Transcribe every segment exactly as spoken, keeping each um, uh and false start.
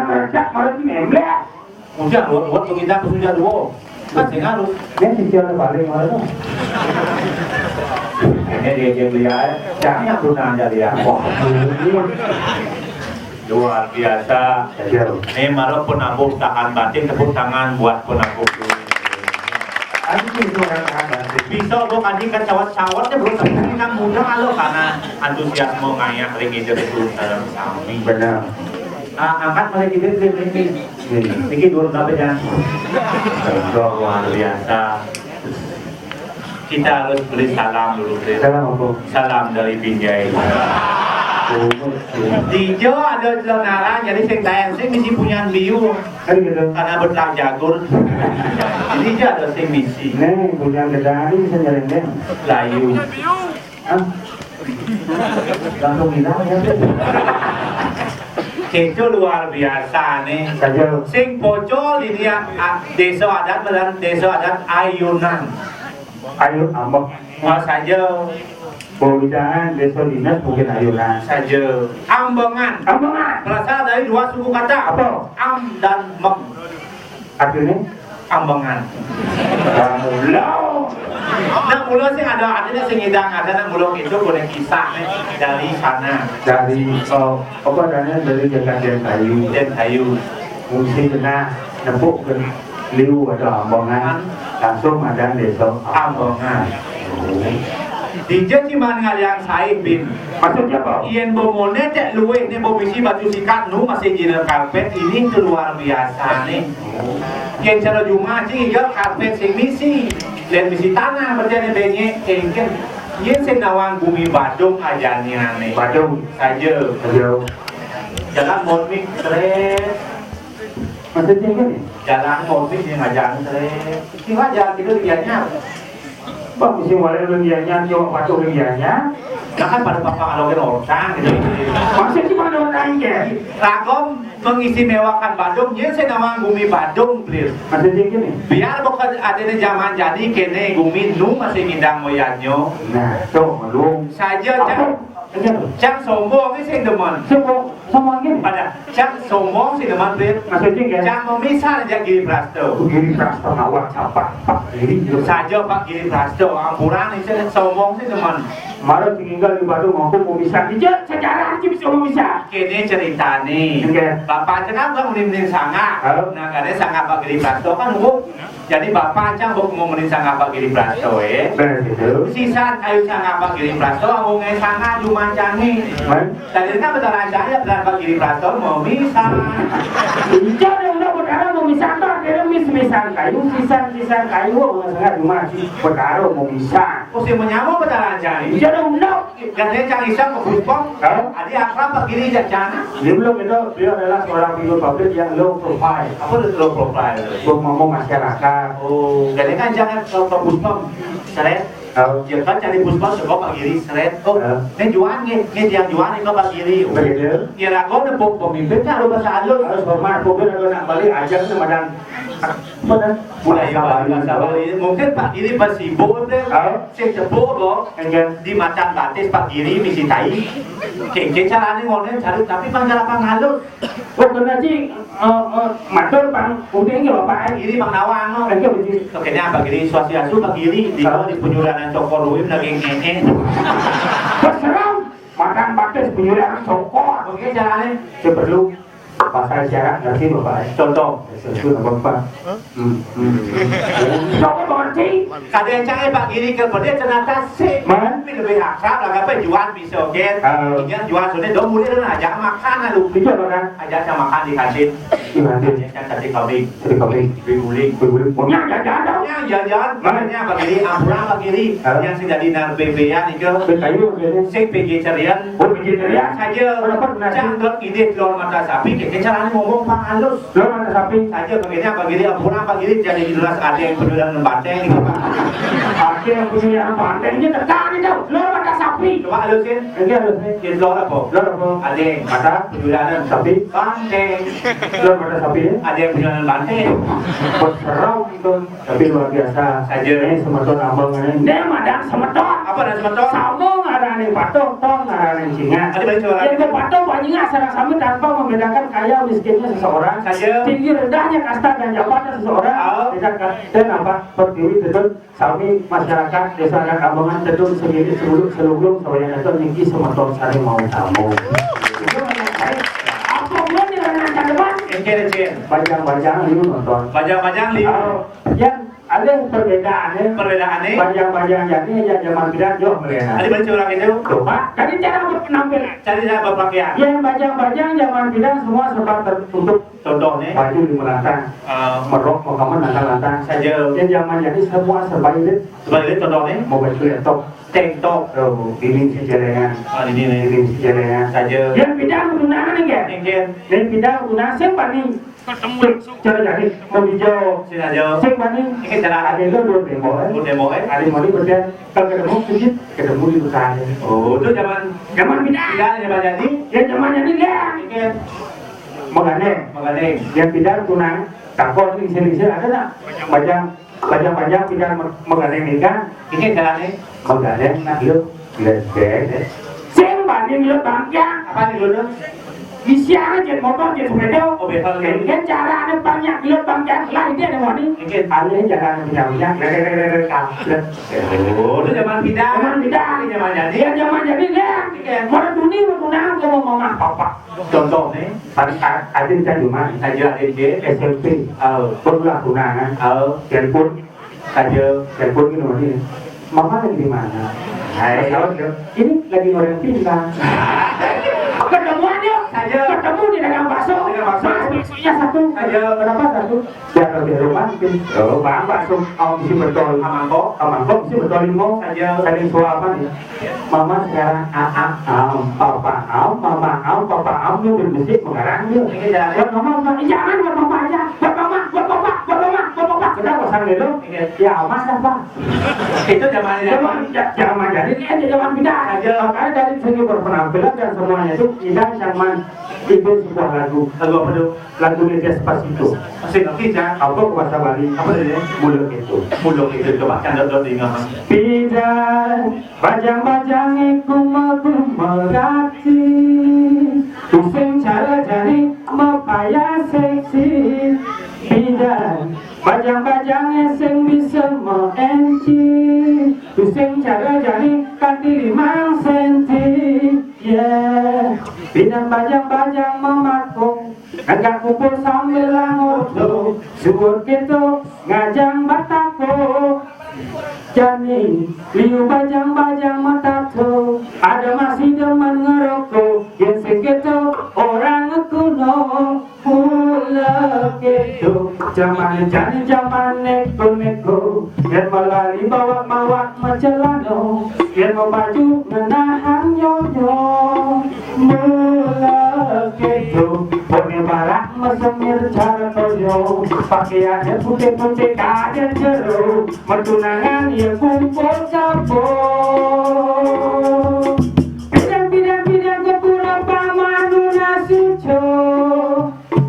Meledak malah ini emblek. Udah, buat, buat kita sudah dua. Kan sing harus. Dia sih ada paling malah tuh. Ini dia, dia beli aja. Jangan yang pernah aja dia. Wah, luar biasa. Ini malah penabuh tahan batin, tepuk tangan buat penabuh. Aduh, itu orang tahan batin. Bisa, bro, tadi kan cawat-cawatnya, bro, tapi ini kan mudah, lo, karena antusiasme ngayah ring itu, itu dalam sami. Benar. Ah, angkat mulai kita, kita, kita. Ini. Ini dua berapa, Jan? Luar biasa. Kita harus beri salam dulu, Bro. Salam apa? Salam dari Binjai. Oh, iya. Di Jo ada celonaran, jadi sing tayang sing misi punyan biu. Kan gitu. Karena betah jagur. Jadi Jo ada sing misi. Nih, punyan gedang ini bisa nyerendeng. Layu. Hah? Langsung hilang ya, Bro. Itu luar biasa nih. Saja. Sing pocol ini ya, ah, desa adat, benar, desa adat Ayunan. Ayo, ambek. Wah, saja. Pewidangan desa dinas mungkin Ayunan. Saja. Ambengan. Ambengan. Berasal dari dua suku kata. Apa? Am dan meng. Artinya? Ambengan. Kamu lo. Nah, mula sing ada artinya sing ngidang ada, nah, mula itu boleh kisah nih dari sana. Dari, oh, apa namanya, dari Jakarta Kayu. Dan Kayu. Fungsi kena nepuk ke liu atau Ambengan, langsung ada desa Ambengan. Dija ciman ngaliang saib, Bin. Maksudnya apa? Yen bomone cek luwih ne bomisi batu sikat nu masih jina karpet, ini tuh luar biasa nih. Yen cara jumah sih iga karpet sing misi. Dan misi tanah berjane benyek, engken. Yen sing nawang bumi Badung ajane ane. Badung. Saja. Saja. Jalan murni, seret. Maksudnya gini? Jalan murni yang ngajaran, seret. Kira jalan gitu dianya. Bang, mesti mulai lu dianya, nyawa patuh dianya. Nah, kan pada papa kalau kena orang gitu. Maksudnya mana orang ya? Ragom mengistimewakan Badung, yen sing nawang bumi Badung, Blir. Maksudnya gini? Biar bukan ada di zaman jadi kene bumi nu masih ngidang moyanyo. Nah, tuh, belum. Saja, apa? Cang. Iya, tuh. Cang sombong sing demen. Sombong, sombong gini? Pada cang sombong sing demen, Blir. Maksudnya gini? Cang memisah aja Giri Prasto. Giri Prasto ngawak siapa? Pak Giri gitu. Saja Pak Giri Prasto, ampuran sing sombong sing demen. Malah tinggal di Badung mampu memisah. Iya, sejarah aja bisa memisah. Kene ceritane. Oke. Bapak cang kan mending sanga. Halo? Nah, kene sanga Pak Giri Prasto kan hukum. Jadi bapak cang bok mau mending sanga Pak Giri Prasto, eh. Benar gitu. Sisan kayu sanga Pak Giri Prasto, wong sanga cuma cangi. Man? Tadi kan betul aja ya, benar Pak Giri Prasto mau misah. Iya, udah, udah, mau misah tuh, akhirnya mis-misan kayu, sisan-sisan kayu, wong sanga cuma betara mau misah. Oh, si menyamuk betul aja. Iya, udah, udah. Jadi cang iseng ke Puspom. Hah? Adi akrab Pak Giri jajana. Dia belum itu, beliau adalah seorang figur publik yang low profile. Apa itu low profile? Belum ngomong masyarakat. Oh, jadi kan jangan ke, ke Puspom. Seret. Oh. Ya kan cari Puspom, coba Pak Giri, seret. Oh, hah? Ini juan nih, ini yang juan nih ke Pak Giri. Begitu. Ya, ragu nepuk pemimpin kan harus bahasa halus. Harus hormat, pemimpin harus nak balik, aja sama dan Bener. Mulai Bali, Bali. Mungkin Pak Giri pas sibuk deh. Hah? Sing cepu, Bo. Enggak. Di Macan Batis Pak Giri misi tai. Kengke carane ngonen cari, tapi pang cara pang halus. Oh, kena, Ci. Eh, eh, matur, Bang. Udah ini, Bapak, eh. Giri Bang Nawang, no. Enggak, Ci. Oke, ini Pak Giri, swastiastu Pak Giri. Di, hah? Di penyuliran Cokor Uwim lagi ngene. Wah, serem. Makan batis penyuliran Cokor. Oke, carane. Saya perlu pasal syarat ngerti, Bapak, ya? Contoh. Itu apa, Pak? Hmm, hmm. Coba mengerti. Kadang cai Pak Giri ke dia ternyata sih. Man? Tapi lebih akrab lah, apa jual bisa, oke? Ah. Ini jual sudah, dong, mulai dong, ajak makan, lalu. Itu apa, kan? Ajak saya makan di kantin. Di kantin. Ajak saya kasih kambing. Jadi kami. Beli guling. Beli guling. Punya jajan dong. Punya jajan. Mana? Makanya Pak Giri, ampura Pak Giri. Hah? Yang sing dadi narbebean itu. Beli kayu, beli. Sing P G carian. Oh, P G carian. Saja. Kenapa benar? Cang dot ide telur mata sapi, kita caranya ngomong pang halus. Telur mata sapi. Saja begini, Pak Giri, ampura Pak Giri, jadi jelas ada yang penyulang banteng ini, Pak. Ada yang penyulang banteng, ini tekan itu. Telur mata sapi. Coba halusin. Ini halusin. Ini lor apa? Lor apa? Ada yang mata penjulanan sapi. Banteng. Lor mata sapi ya? Ada yang penjulanan banteng. Berserau itu. Tapi luar biasa. Saja. Ini semeton abang ini. Ini madang semeton. Apa dah semeton? Sama ngarané patuh, tong ngarané cingat. Ada banyak suara. Yang patuh panjingat sareng sami tanpa membedakan kaya miskinnya seseorang, saja, tinggi rendahnya kasta dan jabatan seseorang. Oh. Tidak, dan apa? Pertiwi tetun sami masyarakat Desa Anak Ambangan, tetun segini seluluk seluluk, sabayang tetun niki semeton sané mau tamu. Itu yang saya. Apa gua nih orang anak depan? Engke, Cin. Bajang-bajang liu nonton. Bajang-bajang liu. Oh, yang ada perbedaannya. Perbedaannya? Bajang-bajang jani ya zaman pidan joh melihat. Ada banyak orang itu. Coba, dari cara berpenampilan. Cari cara berpakaian. Yang bajang-bajang zaman pidan semua serba tertutup. Contohnya? Baju di melantang. Ah. Merok, makaman lantang-lantang. Saja. Yang zaman jani semua serba irit. Serba irit contohnya? Mau baju laptop. Tank top. Oh, ini si celengan. Ah, ini nih. Ini si celengan. Saja. Yang pidan tunangan nih, kan? Yang pidan tunangan siapa nih? Ketemu langsung. Cara jadi mau hijau. Sing aja. Sing mana? Ini cara ada lo dua demo, eh. Dua demo, eh. Ada mau di bagian kalau ketemu sedikit, ketemu di utara. Oh, itu zaman zaman pidan. Pidan zaman jadi. Ya zaman jadi lah. Ini Magandeng. Magandeng. Yang pidan tunang, takon isin-isin ada nak? Bajang, bajang-bajang pidan me-, magandeng nikah. Ini caranya. Magandeng nak lu. Gledek. Sing banding lu bangkiang. Apa nih lu? Bisi aja jet motor, jet sepeda. Oh, betul. Kan cara ada banyak lu bangkiang lah dia ada wani. Mungkin. Ada cara ada punya punya. Gledek, gledek, gledek, gledek. Oh, itu zaman pidan. Zaman pidan. Ini zaman jadi. Iya zaman jadi lah. Iya. Mau dunia mau tunang mau mama papa. Contoh nih, pas a-, adin kan cuma Aja ada di S M P. Oh. Barulah tunangan. Oh. Telepon. Aja. Telepon gitu nih. Mama lagi di mana? Hai. Pesawat ya. Ini lagi goreng pindang. Ketemuan yuk. Aja. Ketemu di dagang bakso. Dagang bakso. Mas, baksonya satu. Aja. Kenapa satu? Biar lebih romantis. Oh, Bang, bakso. Om si betul. Amangkok. Amangkok si betul limo. Aja. Saling suapan ya. Mama sekarang a a am, papa am, mama am, papa am, lu berbisik mengarang dia. Ini jalan. Buat mama, buat, jangan buat papa aja. Buat mama, buat papa, buat mama, buat papa. Kita pasang dulu. Iya. Ya, aman dah, Pak. Itu zaman Zaman, ja-, zaman jadi ini aja zaman kita. Aja. Makanya dari segi berpenampilan dan semuanya itu kita zaman itu sebuah lagu. Lagu apa tuh? Lagu Despacito. Masih ngerti, Cak? Apa ke bahasa Bali? Apa tadi? Muluk itu. Muluk itu, coba, kan ada dengar. Pidan, bajang-bajang iku metu merati. Tusing cara jari mepaya seksi. Pidan, bajang-bajang sing bisa meenci. Tusing cara jari kanti limang senti. Yeah. Pidan bajang-bajang memakung. Agak kumpul sambil langor tuh, suwur gitu, ngajang batako. Jani, liu bajang-bajang matato, ada masih demen ngeroko, yen sing gitu, orang kuno, mula gitu. Zaman jani zaman neko-neko, yen melali bawa-bawa macelano, yen mau maju ngenahang nyonyo. Mula gitu, pone barak mesemir cara toyo, pakaiannya putih-putih kader jero, metunangan ya kumpul sabo. Bidang-bidang-bidang ke pura pamanu nasuco,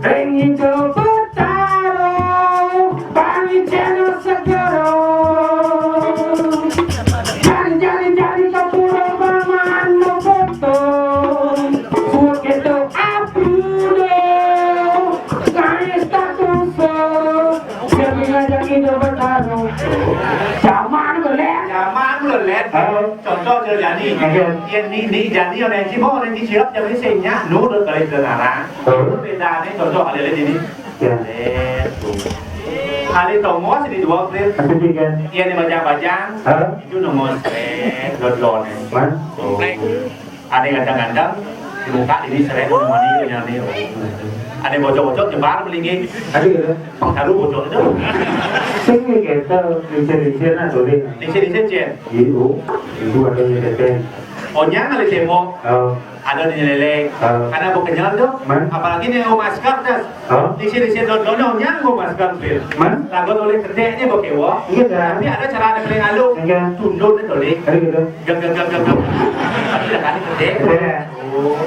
ring ijo betaro, pangiceno segero. Jari-jari-jari kepuro paman mokoto. Suwuk itu abu do. Kae status. Jari ngajak ijo betaro. Zaman dulu, Len. Zaman dulu, Len. Halo. Contoh, Cil Jani. Oke. Yen ni, ni Jani, orang yang cibok, orang yang cilok, zaman ini sing nyak, nu, dulu kali dengaran. Halo. Bedanya, contoh, kali ini. Ya. Len, tuh. Kali tongos ini dua, April. Apa sih, kan? Iya, ini bajang-bajang. Hah? Itu nomor, eh, dodon, eh. Mana? Oh. Ada yang ganteng-ganteng, dibuka ini seret, mandi, nyari. Ada yang bocok-bocok, nyebar, melinggi. Ada gitu? Pang taruh bocok itu. Sing nih, gitu, lincir-lincir, nah, tuh, deh. Lincir-lincir, Cien. Itu, itu ada yang teteh. Onyang kali tembok. Oh. Ada di nyeleleng. Oh. Karena bau kenyal tuh. Man? Apalagi nih, bau masker, tas. Oh. Lincir-lincir, don-, don-, onyang bau masker, Pil. Man? Lagu oleh keteknya bau kewo. Iya, kan? Tapi ada cara ada paling halus. Iya. Tunduk nih, tuh, deh. Ada gitu. Gam, gam, gam, gam, gam. Iya.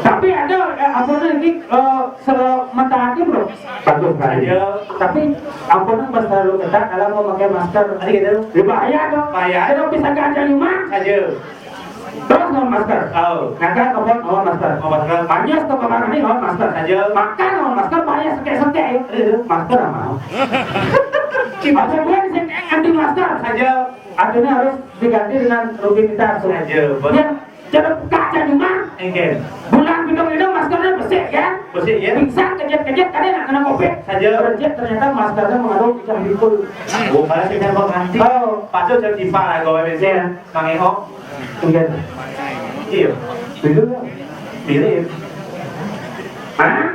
Tapi ada, eh, apa nih, ini, eh, sementara, Bro. Bagus sekali. Iya. Tapi apa nih, pas terlalu ketat kalau mau pakai masker? Ada gitu. Ya, bahaya tuh. Bahaya. Kalau bisa ganja lima. Aja. Terus nganggo masker. Oh. Ngangkat apa? Nganggo masker. Nganggo masker. Banyak tuh kamar ini nganggo masker. Aja. Makan nganggo masker, bahaya setek-setek ya. Iya. Masker apa? Apa gue sih anti masker? Aja. Akhirnya harus diganti dengan rutinitas. Aja. Ya, jadi kaca cuma. Enggak. Bulan pitung itu maskernya bersih kan? Bersih ya. Bisa kejat-kejat, karena nak kena covid. Saja. Kejat, ternyata maskernya mengandung ikan bikul. Oh, kalau kita mau nganti. Oh. Patut jadi tipe lah kalau biasanya. Iya. Mang Eo. Enggak. Iya. Betul ya? Pilih. Hah?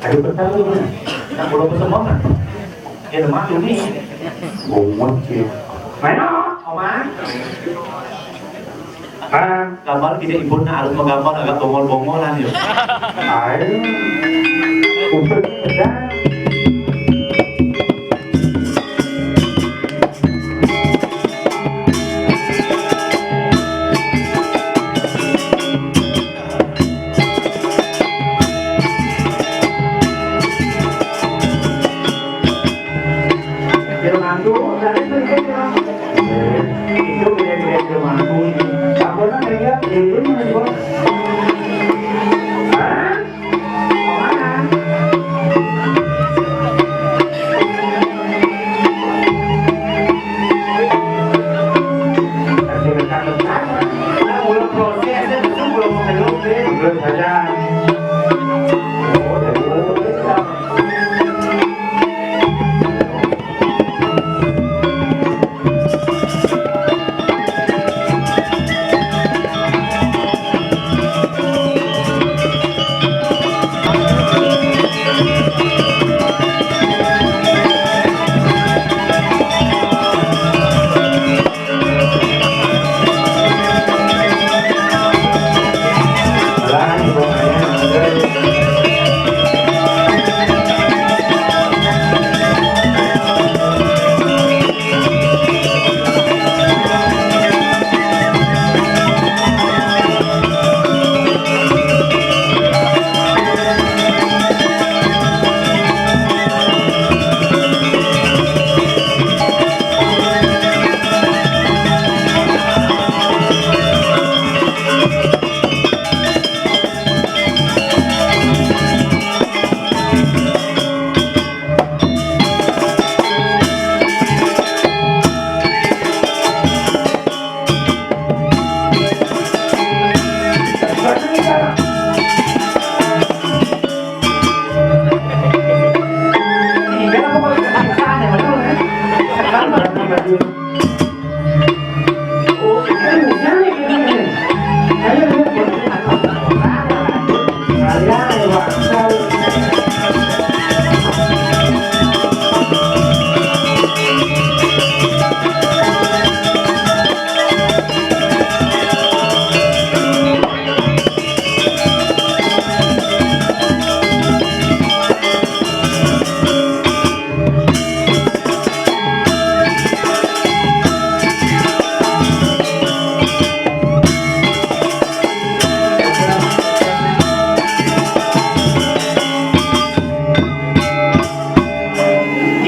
Ayo, betul. Nah, kalau pesemongan. Ya, udah maklum nih. Bongot sih. Mana? Oma? Ah, gambar kita ibu nak harus menggambar agak bongol-bongolan, yuk. Ayo. Umpet. Jero mantu, itu beda-beda jero mantu ini. Sampurna kayaknya, ini, ini, Bos. Hah?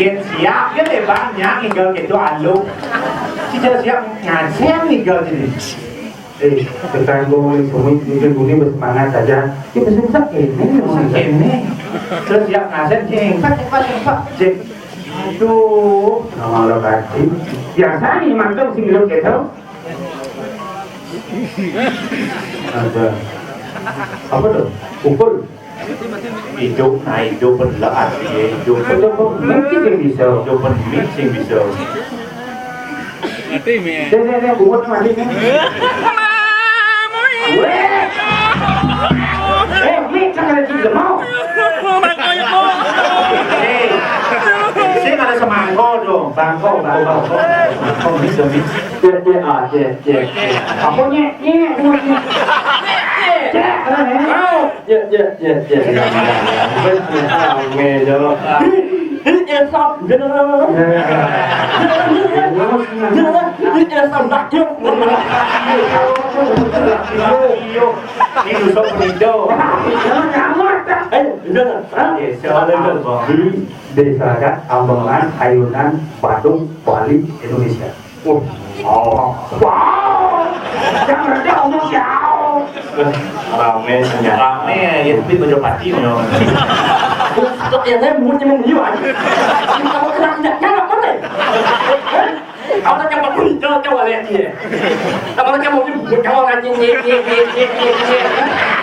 Yén siap ya, deh, Bang, ya, ninggal gitu, aluh. Sing siap ngasén ninggal jadi. Eh, kita ngomongin bumi, ini bumi bersemangat aja. Ini bisa-bisa ini, bisa ini. Terus siap ngasén, cek, cek, cek, cek. Aduh, nama lo tadi. Biasa nih, mantap sing gitu. Ada. Apa tuh? Pukul. Idup, nah, idup, bener, asli, idup. Idup, mungkin sing bisa. Idup, mungkin sing bisa. Mati, mi. Deh, deh, deh, bungut mati, nih. Weh. Eh, mi, kan ada di lemau. Eh, sing ada semangkol dong. Bangkol, bangkol. Bangkol, bisa, bisa. Cek, cek, ah, cek, cek, cek. Apa, nyek, nyek, bungut, nyek. Cek, ada, nih. Mau. Cek, cek, cek, cek. Rame, jawab. Ini susah pendido. Eh, udah. Hah? Desa Ambengan, Ayunan, Badung, Bali, Indonesia. Oh. Wow. Yang rendah umur jauh. Rame, ya. Rame, ya, tapi baju pati, ya. Kok yang saya mulutnya mengguyur aja. Kalau kena tidak nyala, boleh. Kalau macam apa pun, coba, coba lihat dia. Kalau macam apa pun, coba ngaji, ni, ni, ni, ni, ni, ni.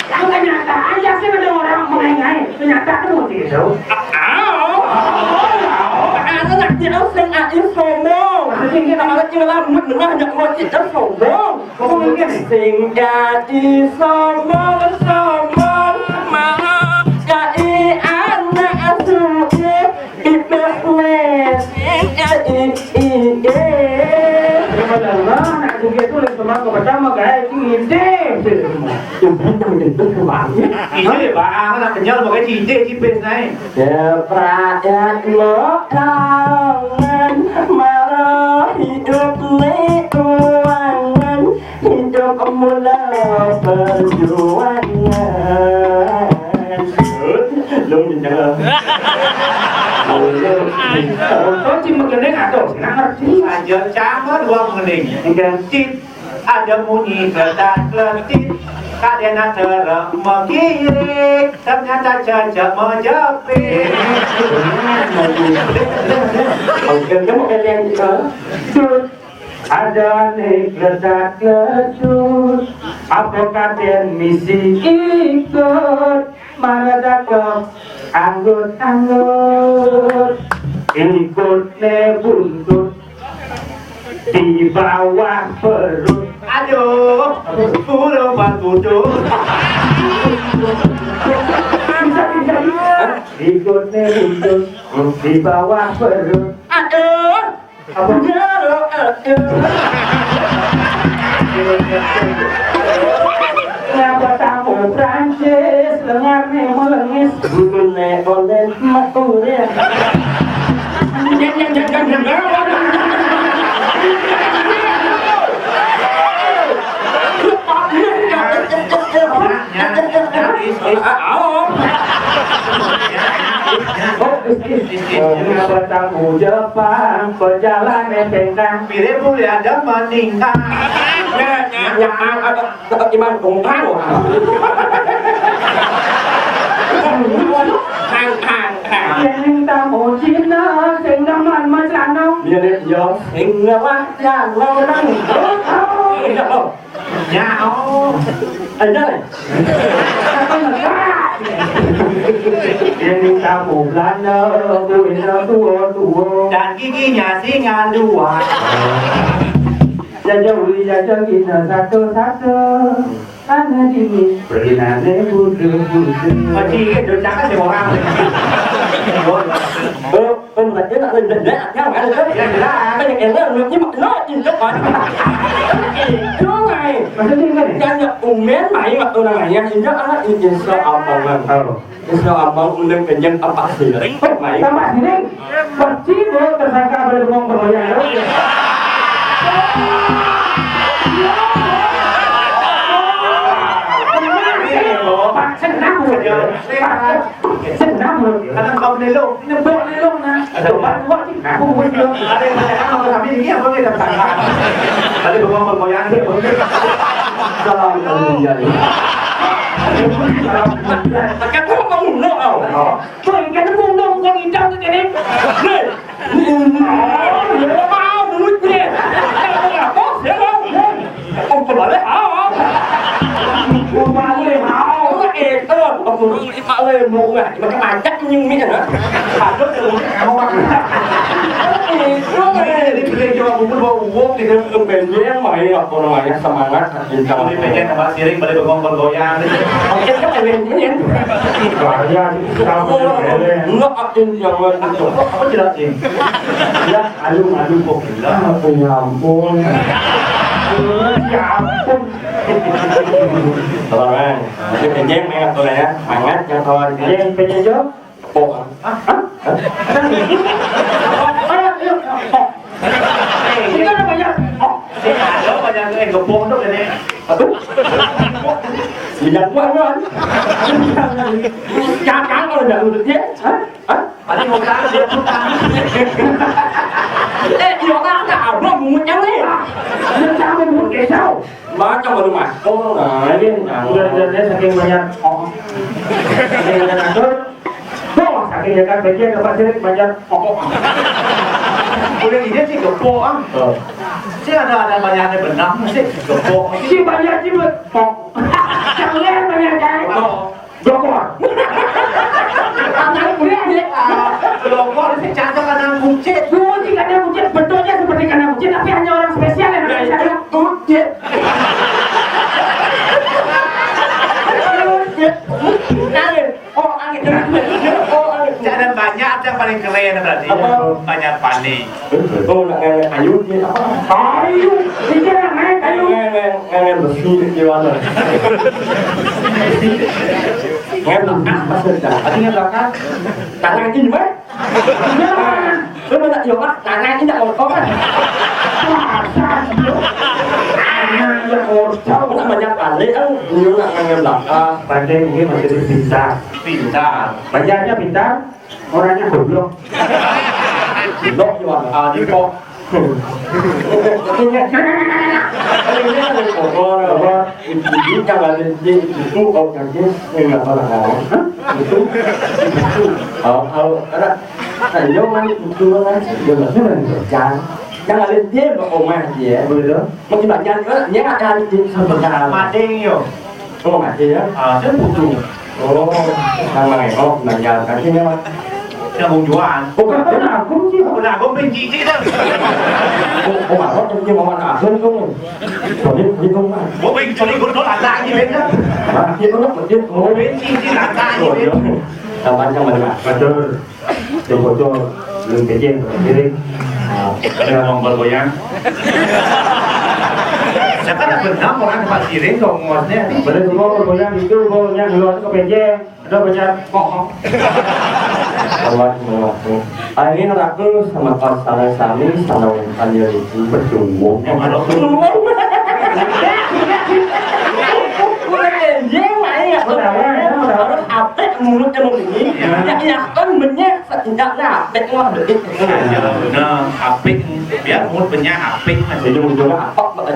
Aku ternyata aja sih ada orang mengenai. Ternyata aku mau gitu. Ah, ah, ah, ah, anak dia sing ai sombong. Maksudnya gimana? Kalau cuma rambut nengah, ndak mau kita sombong. Sing dadi sombong-sombong, malah dadi anak asuhe Iblis. Sing dadi iye. Padahal anak juga itu oleh sama ke pertama kayak ini deh. Yang benar itu kemarin. Iya, Pak, anak kenyal pakai cide cipis naik. Keprayan lo kangen, maro hidup ni ruangan, hidup mula perjuangan. Lu nyala. Kau cuma gendeng atau nggak ngerti? Aja campur dua gendeng. Enggak. Tit, ada bunyi kletak kletik. Kadena terek megirik, ternyata cecek mejepit. Oke, kamu kalian, eh? Tut, ada nih kletak kletuk. Apa kaden misi ikut? Mana dakep anggut-anggut. Ikut ne buntut di bawah perut. Aduh, pura buntut. Bisa, bisa, bisa. Ikut ne buntut di bawah perut. Aduh. Apa? Aduh, aduh. Ngapa tamu Prancis, lengarne melengis, butune oleh makure. Jeng, jeng, jeng, jeng, jeng. Ngapa tamu Jepang, perjalanan tengkang. Mirip mulai ada meningkat. Nah, nah, nah, ada Tetep iman dongkang. Hang, hang, hang. Yen tamu Cina sing nemen macelana. Iya, Dek, iya. Sing ngelah ya, ngorang. Oh, iya, oh. Ya, oh. Aja, Dek. Apa enggak? Yen tamu Belanda, kuwi tuwa-tuwa. Dan giginya singa dua. Jajah uli jajah kita satu-satu. Tanah dingin, berinane budu-budu. Masih ingat, do cakap sih orang. Oh, oh, berarti nak rendah-rendah, ya, kan? Ya, jelas. Banyak yang rendah, ini mak-, no, ini kan. Itu, mai. Maksudnya gimana? Yang nak umen, mai, waktu namanya, ini anak ini, insya Allah, kan? Oh. Terus kalau abang undang kenyang apa sih? Mai. Tambah sini, percibo tersangka pada bengong bergoyang. Pak, senang, Bu. Pak, senang, Bu. Karena kau melelong, nebok melelong, nah. Coba, coba, sih. Nah, aku buat belum. Ada yang bertanya, kami ini apa nih, tersangka? Tadi bengong bergoyang, dia bengong. Salam, Om Jani. Kata kamu, no, kau. Oh. Tuh, ikan pundung, kau injak tuh, jadi. Nih. Oh, mau duit, nih. Kamu ngapa? Ya, mau. Om kembali, ah. Kembali, ah. Itu, om kembali, mau nggak? Macam-macam nyumi, ya. Aduh, mau makan. Itu, nih. Jadi, beli cuma bubur, bawa uang, gitu. Kembali yang main, apa namanya, semangat. Ini pengen tambah siring, balik bengong bergoyang. Oke, kan, ini, ini. Bahaya, kamu, enggak, aku jangan. Apa jelas, Cing? Ya, aduh, aduh, kok gila? Aku nyampun. Ya ampun. Tolong, Bang. Oke, kenceng, Bang, aturannya. Semangat, yang tolong. Yang kenceng, Jo. Oh, hah? Hah? Hah? Ayo, ayo, ayo. Oh. Eh, ini ada banyak. Oh. Eh, ada banyak, eh, gepok tu, ini. Aduh. Minyak kuat kan? Cakang kalau dah urut dia. Hah? Hah? Paling utang dia utang. Eh, dia orang tak abang mungutnya ni. Dia tak mungkin kau. Macam baru masuk. Nah, ini, nah, udah, udah, dia saking banyak. Oh. Saking banyak atur. Tuh, saking ya kan, bagian dapat sirik banyak. Oh. Boleh dia sih gepok ah. Oh. Saya ada, ada banyak, ada benang sih gepok. Si banyak sih, pok. Jangan banyak kan. Oh. Dokor. Anak kulit dia. Dokor sih cakap anak kucit. Dulu sih kandang kucit, bentuknya seperti kandang kucit, tapi hanya orang spesial yang bisa. Kucit. Kucit. Angin. Oh, angin. Oh, angin. Ada banyak, ada yang paling keren berarti. Apa? Banyak panik. Oh, nak ngangen ayu ni apa? Ayu. Ini nak ngangen ayu. Ngangen, ngangen, ngangen besi di mana? Ngangen belakang, maksudnya. Tadi ngangen belakang. Tangan ini, Mak. Lu mana, yo, Mak? Tangan ini tak kotor, kan? Tangan yang kotor. Nak banyak balik, kan? Dia nak ngangen belakang. Pandai ini masih pintar. Pintar. Belajarnya pintar. Orangnya goblok. Goblok juga. Ah, di kok. Ini ada kotor, apa? Ini jangan ada di itu, kau kaget, ini nggak pernah tahu. Hah? Itu, itu. Kalau, kalau, karena, nah, dia main itu, kan, dia nggak suka main kerja. Jangan ada dia, Mbak Omah, dia. Betul. Mau dibaca, dia nggak ada di sebentar. Mading, yo. Oh, masih ya? Ah, saya butuh. Oh, sama ya. Oh, belajar. Kasih ya, Mas. Saya mau jual. Oh, kan aku sih. Aku nak aku benci sih dah. Oh, oh, Mas, oh, dia mau anak aku tuh. Sorry, gitu, Mas. Mau benci, sorry, gue tolak lagi, beda. Mas, dia tuh, dia, oh, benci sih, lata lagi, oh, beda. Iya. Tambahnya mana, Mas? Betul. Dia bocor, belum kecil, belum kering. Nah, ada orang bergoyang. Saya kan benar orang tempat siring dong, maksudnya. Boleh semua bergoyang itu, baunya keluar ke P J. Ada banyak pohon. Awas, awas. Angin raku sama kau salah sami, salah umpan ya itu berjuang. Yang ada. Udah, dia main ya. Udah, udah, udah. Harus apik mulutnya begini. Ya. Ya, ya, kan benyek. Tidak lah, apik mah begitu. Nah, apik, biar mood punya apik. Ujung-ujungnya apa, Pak?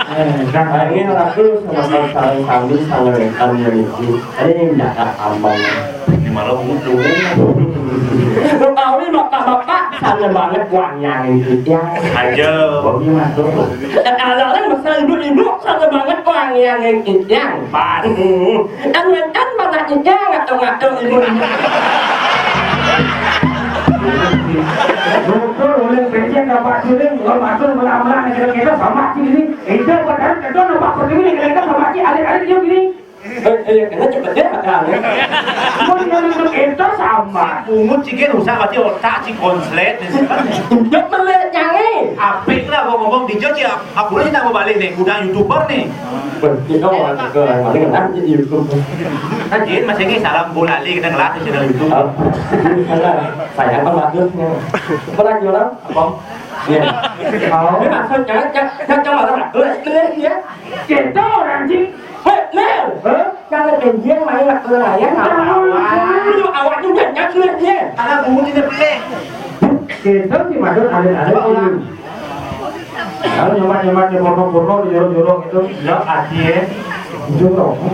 Eh, nah, ini laku sama saling kami, saling kami itu. Ada yang jaga aman. Ini malah mood lu. Lu tahu nih, bapak-bapak, sana banget wangian itu, ya. Aja. Baunya masuk. Kalau orang besar ibu-ibu, sana banget wangian itu, ya. Pan. Kan, kan, mana ijang atau ngatur ibu? Betul, oleh pengen dapat diri, kalau ngatur mula-mula negara kita sama sih ini. Itu padahal kita nampak berdiri negara kita sama sih, adik-adik dia gini. Eh, eh, kena cepet ya, Kang. Mau ngomong itu sama. Pungut cikin usah berarti otak si konslet. Dia pelit, jangan. Apik lah, gua ngomong di Jogja. Aku ini tak mau balik nih, udah YouTuber nih. Berarti kau orang ke, paling enak di YouTube. Kan Jin masih ini salam bola lagi kita ngelatih channel YouTube. Oh. Salah. Saya apa maksudnya? Apa lagi orang? Apa? Iya. Oh. Ini maksudnya, cak, cak, cak, orang, eh, eh, ya. Kita orang, Jin. Hei, Mel. Hah? Jangan pengen main waktu layan. Tahu. Lu awak juga nyak lu, ya. Karena bungut ini pelit. Kita sih maksud ada-ada orang. Kalau nyemat-nyemat di porno-porno, di jorok-jorok itu, ya, hati, ya. Jorok.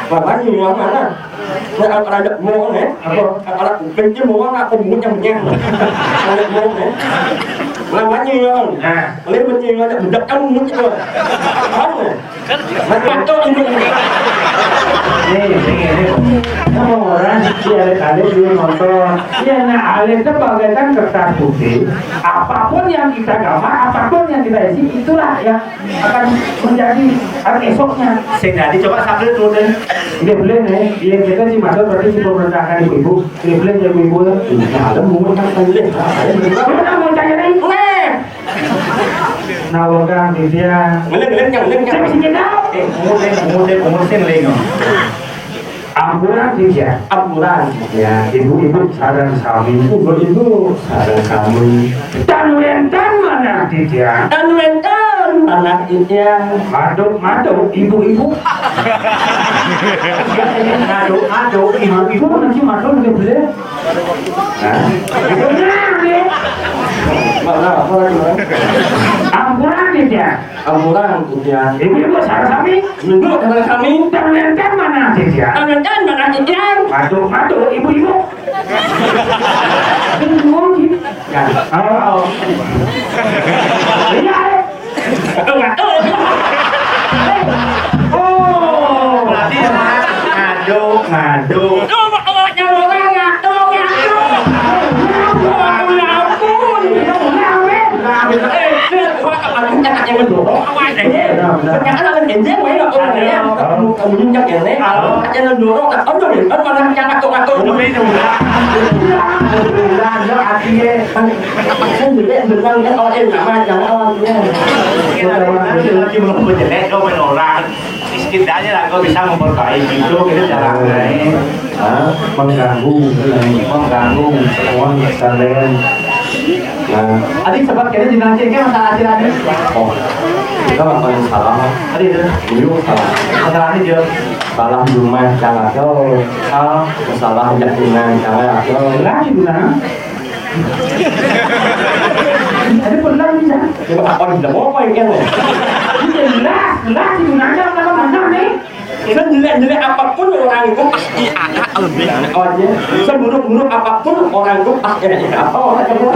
Makanya, ya, mana? Nah, apa ada mau, eh? Apa? Apa ada kuping dia mau, apa mulutnya menyang? Ada mau, eh? Makanya, ya. Nah. Boleh menyang, ada budak kamu mulutnya. Mana? Nih, nih, nih. Sama orang, si alit-alit dulu nonton. Iya, nah, alit itu bagaikan kertas putih. Apapun yang kita gambar, apapun yang kita isi, itulah yang akan menjadi hari esoknya. Sing jadi coba sambil tuh deh. Dia boleh nih, dia kita sih masuk berarti si pemerintah ibu-ibu. Dia boleh ya ibu-ibu ya. Nah, ada mau kan tadi deh. Kita mau cari nih. Nah, orang dia. Ngeling, ngeling, ngeling. Cek sini tahu. Eh, umur deh, umur deh, umur sih ngeling. Ampura, Ditya. Ampura, Ditya. Ibu-ibu sareng sami. Ibu-ibu sareng sami. Tan wénten manah, Ditya. Tan wénten manah, Ditya. Maduk-maduk ibu-ibu. Maduk-maduk ibu-ibu, nanti maduk nggih boleh. Hah? Ibu nggih. Mana, apa lagi, Bang? Ampura, Ditya. Ampura, Ditya. Ibu-ibu sareng sami. Ibu sareng sami. Tan wénten manah, Ditya. Tan wénten manah, Ditya. Maduk-maduk ibu-ibu. Ini ngomong gini. Ya. Oh. Iya. Oh. Berarti ngaduk, ngaduk. Tuh, mau ngomong orang ngaduk, ngaduk. Ya ampun. Eh, eh, Wah, aku nyakak yang mendorong, apa aja? Iya, benar, benar. Nyakak lawan gendeng, wae, nggak boleh, ya. Kamu, kamu nyakak yang lain. Halo. Nyakak yang mendorong, tak tahu dong, kan malah nyakak tuh, aku. Kamu ini udah. Udah, udah, udah, hati ya. Kan jelek, benar, kan, oh, eh, nama, nama, oh, iya. Kita lagi belum jelek, kau main orang. Setidaknya lah, kau bisa memperbaiki itu, kita jalan lain. Hah? Mengganggu, mengganggu. Mohon sekalian. Nah, adi cepat kene jenengan cek masalah aja adi. Oh, kita nggak paling salah. Adi itu. Iya, salah. Masalah ini dia. Salah jumlah jangan tahu. Ah, masalah jakinan jangan tahu. Lah, gimana? Ada pernah bisa. Coba apa yang tidak mau apa yang kene? Jelas, jelas itu nanya apa mana nih? Sejelek-jelek apapun orang itu pasti ada kelebihan. Oh, iya. Seburuk-buruk apapun orang itu pasti ada. Apa orang itu?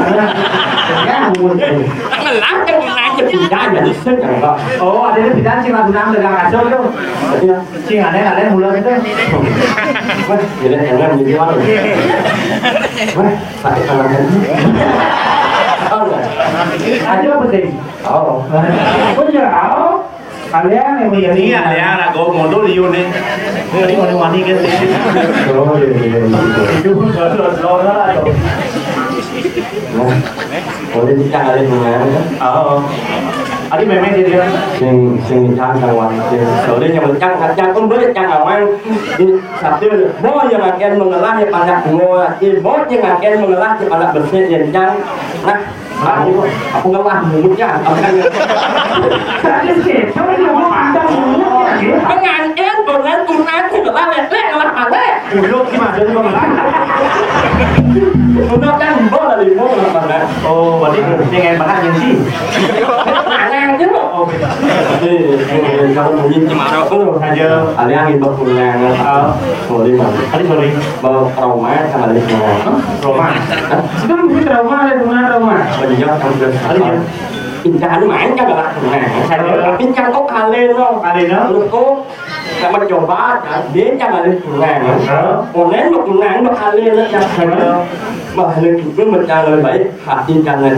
Ya, ampun. Ngelah kan nanya tidak ada listrik, ya, Pak. Oh, ada di bidang sih, Mas Gunam, dagang kacau tuh. Iya. Sing ada, ada mulai itu. Wah, jelek, jelek, jelek, jelek. Wah, sakit tangan. Tahu nggak? Aja apa sih? Oh. Kok ya, oh? Kalian yang begini? Iya, ya, lagu modul, iya, nih. Tadi wani-wani kan, nih. Oh, iya, iya, iya. Itu pun baru, baru, baru, baru. Nah, boleh kita kali mengenai, kan? Oh. Adi memang dia, dia. Sing, sing cang kang wan, sing. Boleh yang cang, cang pun boleh cang awang. Di satu, mau yang akan mengelah ya pada mau, mau yang akan mengelah ya pada bersih yang cang. Nah, aku, aku ngelah mulutnya. Tadi sih, coba dia mau pandang mulutnya, gitu. Pengantin, pengantin, pengantin, ngelah, lek, lek, ngelah, lek. Mulut sih, Mas, jadi pengelah. Mulut kan, mbok dari mbok, ngelah, ngelah. Oh, berarti pengen banget yang sih. Aneh aja, loh. Oh, beda. Eh, eh, kalau bunyi cemara, oh, aja. Ada yang imbok punya, oh. Sorry, Mas. Tadi sorry. Bawa trauma sama dia. Hah? Trauma? Hah? Sudah mungkin trauma, ada guna trauma. Banyak yang sudah. Ada ya? Incaran main kagak laku. Nah, saya bilang, "Incaran kok kalian, no?" Kalian, no? Terus kok, saya mencoba, kan? Dia incaran kalian pulang. Hah? Online mau pulang, mau kalian, no? Hah? Wah, ini juga mencaran lebih baik, hati jangan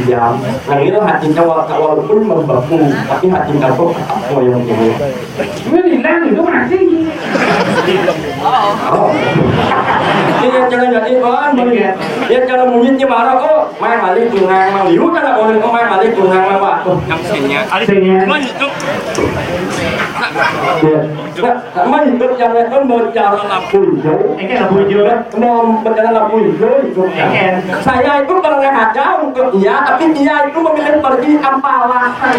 diam. Nah, itu hati cowok, walaupun membeku, tapi hati cowok tetap mau yang ini. Ini bilang itu masih. Oh. Ini yang jangan jadi, oh, iya. Dia cara monyet ni marah, oh, main balik tunang, mau liu kan, oh, main balik tunang, apa? Yang senya. Senya. Cuma itu. Iya. Nah, sama hidup yang itu mau cara lampu hijau. Ini lampu hijau, kan? Mau bicara lampu hijau itu. Iya. Saya itu pernah ada untuk dia, tapi dia itu memilih pergi tanpa alasan.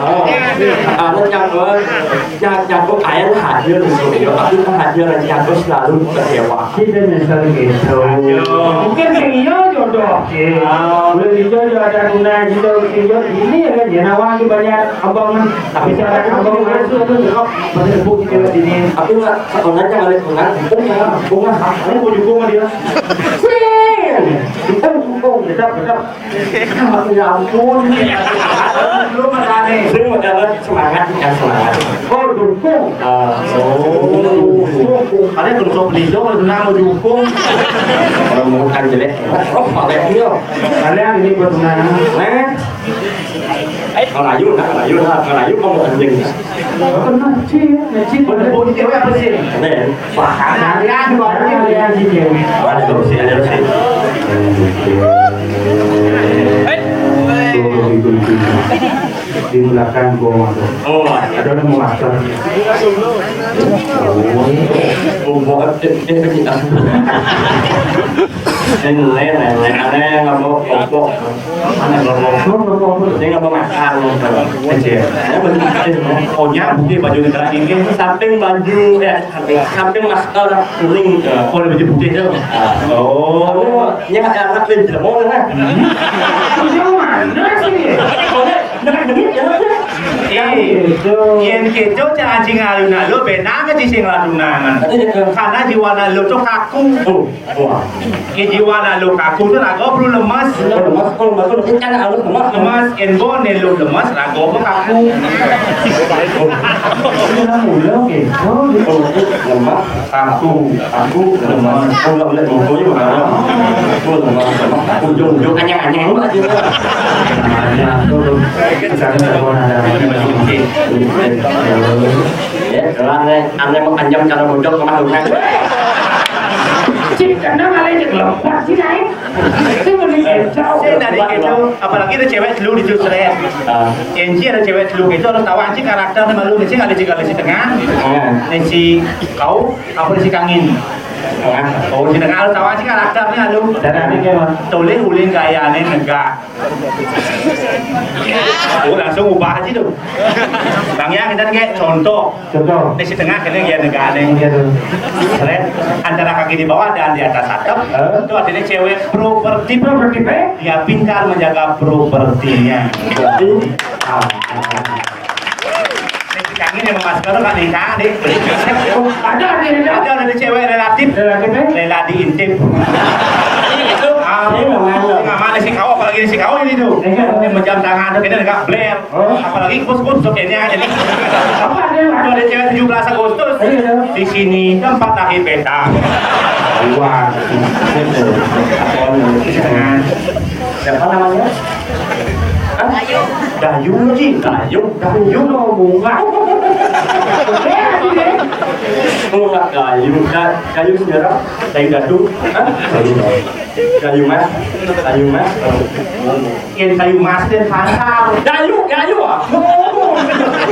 Oh, anu, cangkul, cang-, cangkul air hadir di sini, tapi kehadiran cangkul selalu kecewa. Kita nyesel gitu. Mungkin sing iya jodoh, sih. Ah. Boleh dijodoh ada guna gitu, sing jodoh. Ini ya kan, ya, nawang di banyak abang, tapi cara abang masuk tuh, kok, pada ibu kita di sini. Tapi nggak, sebenarnya kali bunga, bunga, bunga, ini mau juga sama dia. Sing, kita dukung, tetap, tetap. Ya ampun. Lu mana nih? Lu mana semangat, ya, semangat. Oh, dukung. Ah, oh. Dukung. Ada dukung beliau, kalau kenal mau dukung. Kalau mau kan jelek. Oh, pakai dia. Kalian ini buat mana? Nah. Kalau ayu, nah, kalau ayu, nah, kalau ayu kamu anjing. Pernah, Ci, ya, Ci. Bener, Bu, ini cewek apa sih? Ada ya? Wah, ada, ada, ada, ada, ada, ada, ada. Ada terus sih, ada terus sih. Di belakang gua. Oh, ada orang mau makan. Oh, ini. Oh, buat, eh, eh, eh. Ini lain, lain, lain. Ada yang nggak mau kelompok. Mana kelompok? Lu kelompok apa? Dia nggak mau makan. Kecil. Ya, bener. Oh, ya, mungkin baju negara ini. Samping baju, ya, samping, samping masker kuning. Oh, ada baju putih tuh. Oh. Ini ada anak lain, tidak mau lah. Itu mana sih? Soalnya, dengit-dengit ya. Eh, yén kéto cang aji ngaluna lu, benang aji sing ngaluna. Karena jiwana lu tuh kaku. Oh, wah. Yén jiwana lu kaku tuh raga lu lemes. Oh, lemes, oh, lemes, lemes, kan halus, lemes. Lemes, yén bawané lu lemes, raga lu kaku. Oh. Ini namanya gitu. Oh, lemes. Aku, aku lemah. Aku nggak boleh mukanya mana. Aku lemah, lemah. Ujung-ujung anyang-anyang aja. Nah, ya, aku tuh. Misalnya telepon ada. Ya, kelar nih. Anda mau panjang cara bocor ke makhluknya. Cik, kenapa malah cek lompat sih, Nay? Itu mending kacau. Saya dari kacau, apalagi ada cewek dulu di Jusret. Ah. Kenci ada cewek dulu gitu, harus tahu anjing karakter sama lu, sing ada juga di tengah. Ah. Nih si kau, apa si kangin? Ah. Oh, di tengah harus tahu anjing karakternya lu. Cara ini gimana? Tulis ulin gayane negak. Oh, langsung ubah aja tuh. Bang ya, kita kayak contoh. Contoh. Di si tengah kena dia negak nih. Iya tuh. Seret, antara kaki di bawah dan di atas atap. Eh? Itu artinya cewek properti. Properti, Pak? Dia pintar menjaga propertinya. Berarti, ah, ah, ah. Ini si kangin yang masker kan nih, Kang, deh. Oh, ada, ada, ada. Ada, ada cewek relatif. Relatif, eh? Rela diintip. Itu, ah, iya, mana? Nggak mana si kau, apalagi si kau ini tuh. Iya. Yang menjam tangan tuh, kena dekat bler. Oh. Apalagi bos-bos tuh kayaknya aja nih. Apa ada yang ada cewek tujuh belas Agustus? Iya. Di sini tempat lahir beta. Wah. Jangan. Siapa namanya? Hah? Dayu, Ji. Dayu. Dayu lo bunga. Bunga Dayu. Da-, Dayu sejarah. Dayu Datu. Hah? Dayu Mas. Dayu Mas. Yang Dayu Mas dan pasar. Dayu, Dayu.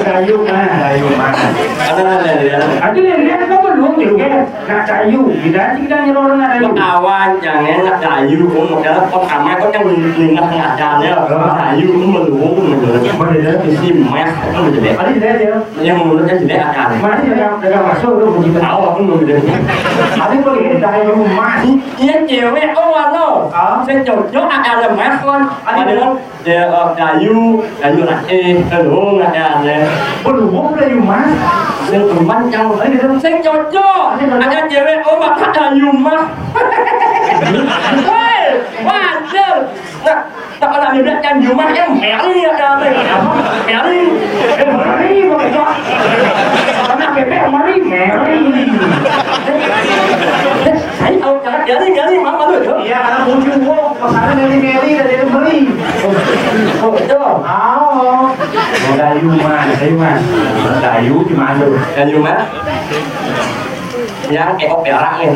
Dayu Mas. Dayu Mas. Ada, ada, ada. Ada yang lihat apa lu juga? Nak Dayu, kita aja kita nyuruh orang nak Dayu. Kawan, jangan nak Dayu, kamu modal kok sama kok yang nengah ngacarnya. Dayu, kamu menurun, menurun. Mana dia? Isi mas, kamu jelek. Ada jelek dia. Yang menurutnya jelek akar. Mana dia? Dia masuk tu begitu. Tahu aku belum jelek. Ada kok ini Dayu mas. Iya cewek, oh, alo. Ah? Saya cocok akar mas kon. Ada. Ya, eh, Dayu, Dayu Raih, Telung, ada, ada. Belum Dayu Mas. Yang teman yang, eh, gitu. Sing cocok. Ada cewek, oh, maka Dayu Mas. Woi, wajar. Nah, tak pernah beda kan Yuma, ya, Mary ada, ada. Apa? Mary. Eh, Mary, Bang, Bang. Karena bebek Mary, Mary. Saya tahu, jangan Mary, Mary, Mama lu, tuh. Iya, karena bujung, wow. Makanya meli-meli dan jadi meli. Oh, betul. Oh. Dayu mah, Dayu mah. Dayu gimana tuh? Dayu mah. Yang kayak opera nih.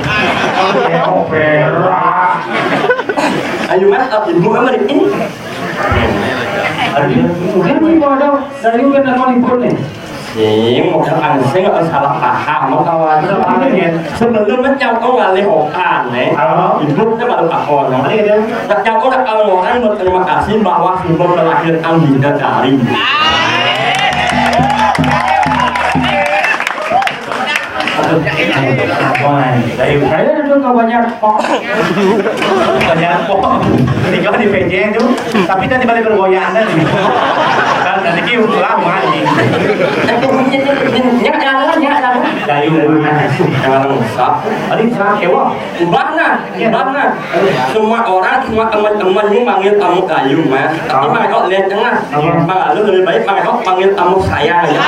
Kayak opera. Dayu mah, eh, ibu kan balik ini. Aduh, mungkin ibu ada Dayu kan telepon ibu nih. Sing, modal angsing atau salah paham, kawan. Sebelum mencangkau ngalih okan, eh. Oh. Ibu teh baru takon. Apa dia? Nak cangkau nak orang berterima kasih bahwa sudah melahirkan bidadari. Wah, saya itu kebanyakan pok. Banyak pok. Tiga di P J itu. Tapi tadi balik bergoyang tadi. Dan tadi ki udah lama nih. Nyak jalan, nyak jalan. Dayu mana? Orang rusak. Tadi serang kewa. Ubah nah, ubah nah. Semua orang, semua teman-teman ini manggil kamu Dayu, Mas. Tapi Mang Eko lihat tengah. Mang Eko lebih baik Mang Eko panggil kamu sayang aja.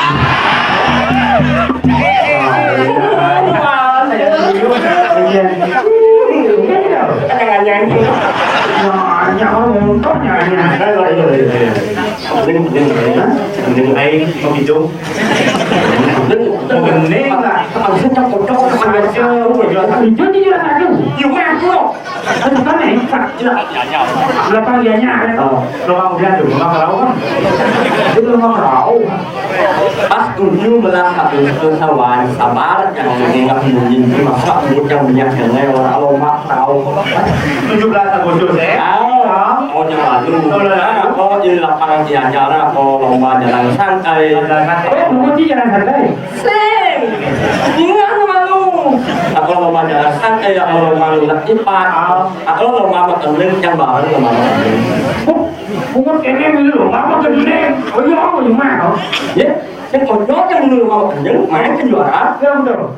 Jangan-jangan. Nah, jangan muntah, jangan. Mending, mending, mending aing mau hijau. Mending lah. Harusnya cocok sama aja. Jujur, jujur satu. Yo, aku. Kan bukan, eh, Pak. Lapang dianya. Oh, lapang udah tuh, lapang kerau kan. Itu lapang kerau. Pas tujuh belas Agustus sawan, sabar, yang nengah mungkin masa bujang minyak kenai orang lomak tahu. Tujuh belas Agustus, eh? Oh, oh, yang lalu. Oh, lalu. Aku di lapangan diajar, aku lomba jalan santai. Jalan santai. Oh, bukan sih jalan santai. Sing, ingat sama lu. Aku lomba jalan santai, aku lomba lu nak cepat. Aku lomba makan yang bareng sama lu. Bunga kene dulu, apa gede? Oh iya, oh iya, mah. Ya, yang konyol yang dulu mau kenyang, main ke juara. Ya, betul.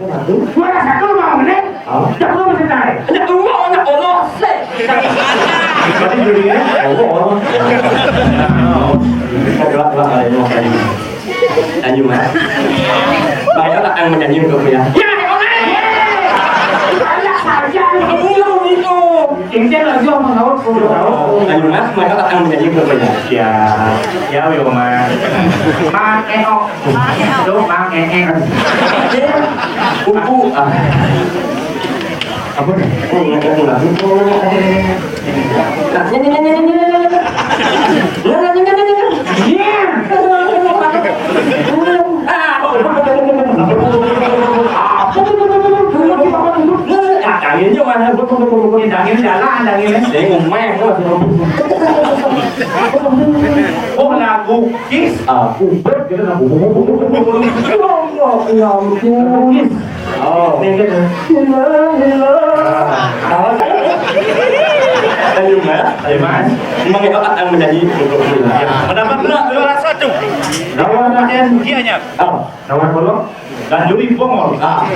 Juara satu mau menang. Oh. Jago bisa tarik. Anak Allah, anak Allah, sih. Berarti jurinya Allah, Allah. Kita gelap, gelap, ayo, ayo. Ayo, Mas. Baiklah, akan menyanyi untuk ya. Ya, ya, ya. Banyak saja. Belum itu. Ini kan lagi orang tahu, orang tahu. Ayo, Mas, mereka akan menyanyi untuk ya. Ya, ya, yo, Mas. Mang Eno. Tuh, Mang Eno. Kuku. Ah. Apa nih? Oh, nggak, nggak, nggak. Nah, ini, ini, ini, ini, ini, ini. Nah, ini, ini, ini, ini. Iya. Ah. Ah, tangannya mana? Tangannya jalan, tangannya. Eh, ngomel. Oh, lagu Kiss. Ah. Ubet gitu, lagu. Ya Allah, ya ampun. Kiss. Oh. Ini kan. Hila, hila. Ayo, Mas. Ayo, Mas. Memang hebat yang menyanyi untuk Hila. Ya. Mendapat juara satu. Lawan Raden Gianyar. Oh. Lawan Bolo. Dan Juri Bongol. Ah.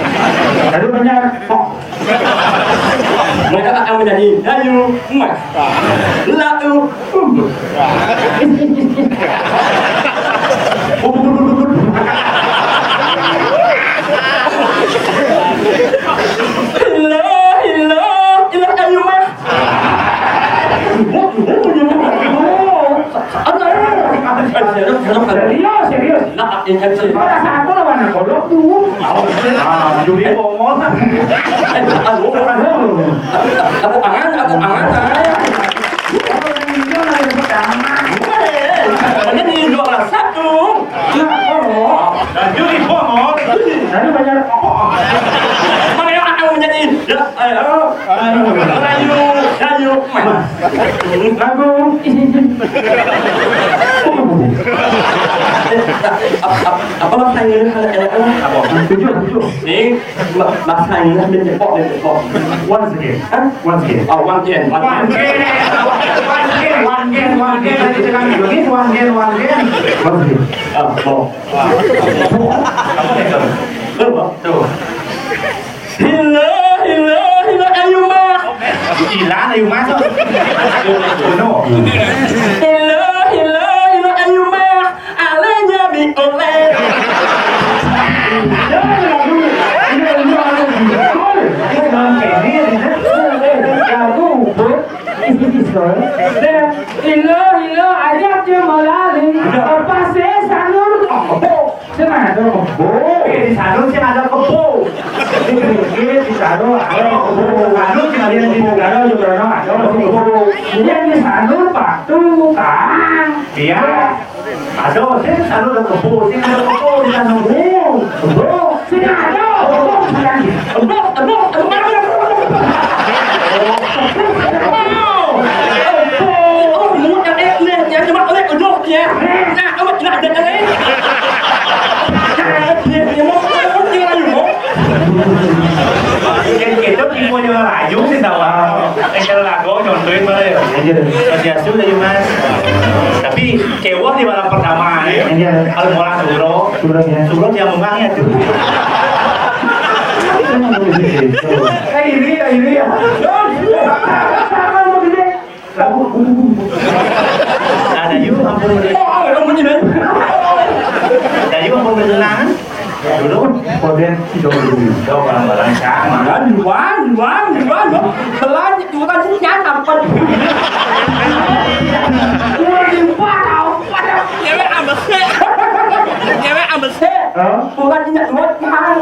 Lalu banyak. Oh. Mereka akan menyanyi. Ayo, Mas. Lalu. Ilah, ilah, ilah, ayo, Mas. Serius, serius. Nah, ini kan serius. Pada saat itu lawan golok tuh. Ah, Juri Bongol. Aduh, aduh. Aku tangan, aku tangan, tangan. Ini juara satu. Ya, oh. Dan Juri Bongol. Lalu banyak. Mana yang akan menjadi? Ya, ayo. Ayo. Ayo. Ayo. Lagu. Apa, apa, apa bahasa Inggris ada, ada, ada? Apa? Tujuh, tujuh. Nih, ba-, bahasa Inggris dia cepok, dia cepok. Once again. Hah? Once again. Oh, one again, one again. One again, one again, one again. Tadi kita kan bilang, "Ini one again, one again." Once again. Oh, oh. Apa nih, Bang? Tuh, Bang. Tuh. Hila, hila, hila, ayo, Mas. Hila, ayo, Mas. Hila, hila, hila, ayo, Mas. Alenya bi oleh. Jangan lagu. Ini lagu, lagu. Ini lagu, Bro. Isi pistol. Hila, hila, ajak dia melali. Apa sih, Sanur? Sing ada kebo. Oke, di sana sing ada kebo. Di Bukit, di sana ada kebo. Anu, kalian di negara juga ada kebo. Jadi di sana batu, kan? Iya. Ada, sing sana ada kebo, sing ada kebo di sana. Kebo, kebo. Sing ada kebo, sing ada. Kebo, kebo, kebo. Oh, oh, oh, yang eh, yang cuma oleh kebo, ya. Nah, kamu tidak ada, eh. Kan kita di mau rayu sih, tawa. Eh, kalau lagu nyontoin mana ya? Iya. Masih asuh lagi, Mas. Tapi kewah di malam pertama, ya. Iya. Kalau mau langsung suro, suro, ya. Suro dia mengangnya tuh. Itu nggak boleh gitu. Eh, ini ya, ini ya. Ada yuk, ampun, udah. Oh, ada kamu ini. Ada yuk, ampun, udah tenang. Dulu, koden, dulu. Coba barang-barang sama. Duluan, duluan, duluan, duluan. Pelan, bukan sih, jangan sampai. Udah lupa, tahu pada. Cewek ambesnya. Cewek ambesnya. Hah? Bukan tidak buat mahal.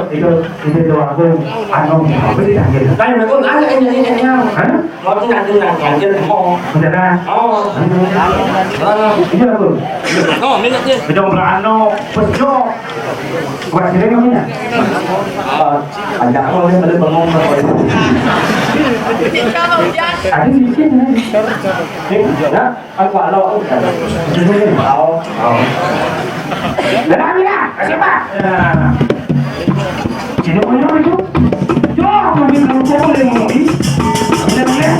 itu, itu doa aku, anu, apa dipanggil? Kan aku nanya ini, ini, ini. Hah? Mau tuh nanti, nanti, nanti, mau. Beneran? Oh. Hmm. Ah. Ini aku. Oh, minat dia. Bejo berano, bejo. Buat sini kamu ya? Ah, banyak kok yang boleh bangun, Pak. Ada sedikit, ya. Eh, ya. Aku alo, aku alo. Alo. Alo. Dah, dah, dah. Kasih, Pak. Ya. Sini, punya itu. Yo, aku ambil kamu, siapa yang mau beli? Ambil, ambil.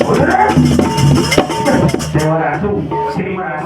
Udah, dah. Dewa Ratu, sini, Mas.